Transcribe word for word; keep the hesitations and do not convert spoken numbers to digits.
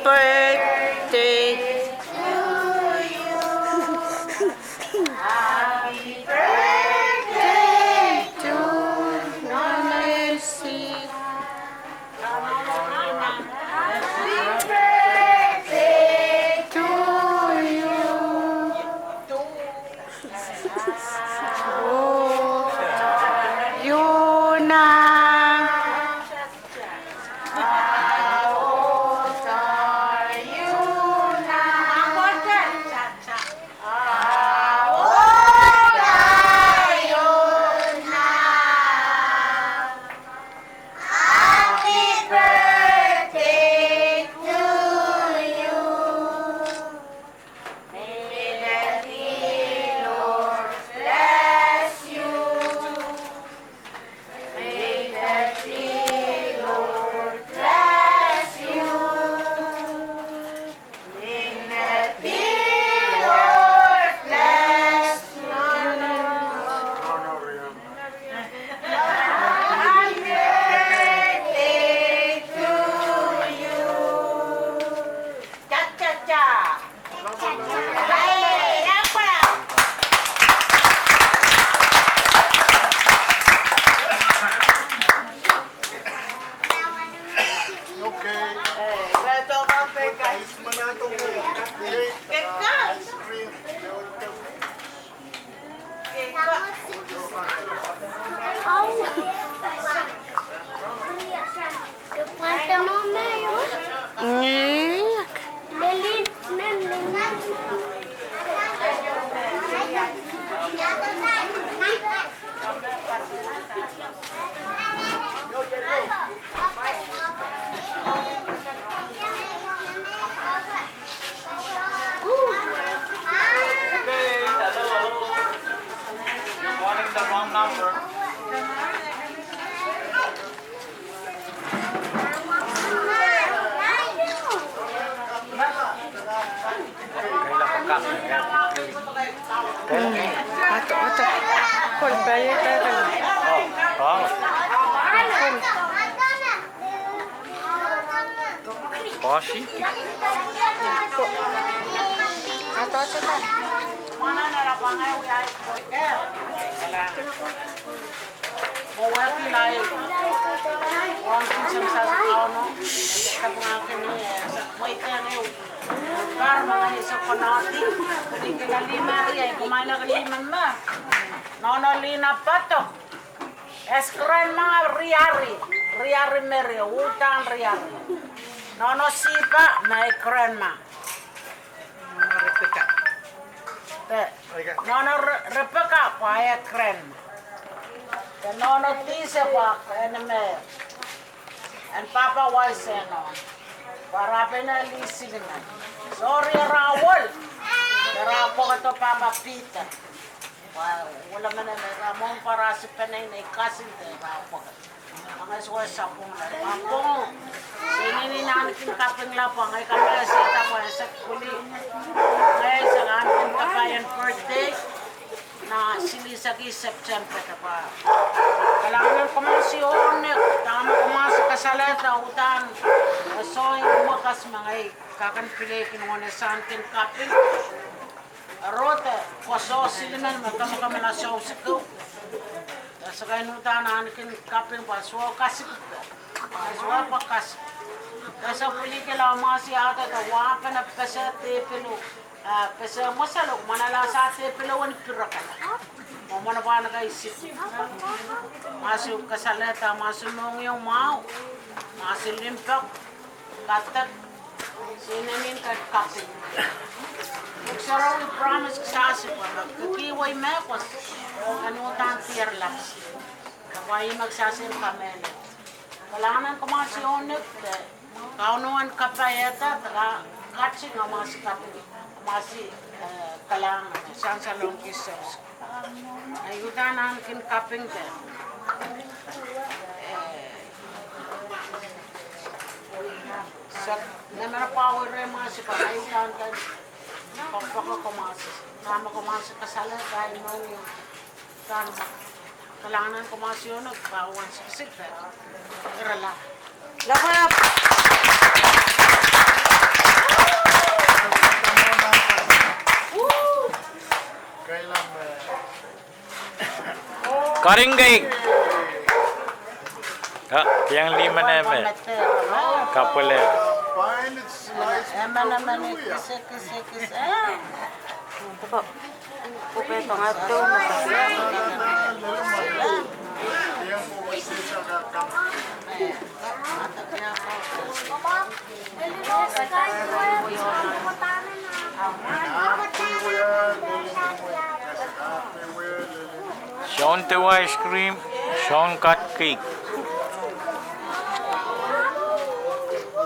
Birthday to you. Happy birthday to, no, let's see. Happy birthday to you. Oh, Yuna. How old are you now? How old are you now? Happy birthday to you. May the dear Lord bless you. May the dear Lord bless you. May the dear Lord bless you. Happy birthday to you. Cha, cha, cha. Hey, applaud. Okay. Ice cream. Nohno Lina Pato, as grandma Riari, Riari Meri, uhdahn Riari. Nohno Sipa, my grandma. Nohno Rebecca. Nohno Re-, Rebecca pwe ahi grandma. Nohno Tise pwe ahi grandma. En papa wai seno. Pwe ara pahn lih silimen. Sori ara wol. Ara pwukoa papa Peter. Pwe wolamen ara mwohn pwe ara sipene nei kasin de ara pwukoa. Angai sohte sapwung la. Pwe pwung. Sini ni nan kin kaping la pwe ngehi kaping la sehda pwe sehd pwili. Ngehi sehd nan kin kaping en birthday. Nan silihsek September de pwe. Kalahngan en Kamasi oh Nek, dahme Kamasi kasalehda uhdahn. Soai mwo kas me ngehi kak en pil kin wone soangen kaping. Eri de, koasoandi silimen me kamakamala sousik. Eri soangen uhdahn ahneki kaping pwe soh kasik. Soh pwe kasik. Eri soh pwilike la Kamasi ahda de wahpene pese de pil. Ah, pese mweselo, mwanala sa de pil wen pirekala. Mwo mwo pahn kaisik. Kamasi kasalehda, Kamasi mohngiong mwahu. Kamasi limpoak. Kadek. Sini nin kin kaping. Pwuhk Sarawi promise kisasi pwe me kihwei mehkot. Kan uhdahn diar lap. Kapwa ih me kisasi kamehlele. Kalahngan en Kamasi oh Nek de. Kauno en kapaiada, de ka, kating Kamasi kaping. Kamasi, eh, kalahngan, sansalong kis. Ai uhdahn ahneki kaping de. Eh, sehd, nemen pahn were Kamasi pwe ai uhdahn kan. Pwukoa Kamasi. Dahme Kamasi kasalehda, ai mohngiong. Kan. Kalahngan en Kamasi oh Nek, pwe wen sikisik de. Irala. Lapalap. Karing kei. Ah, kiang lih men emen. Kapwele. Soun dewe ice cream, soun kat cake.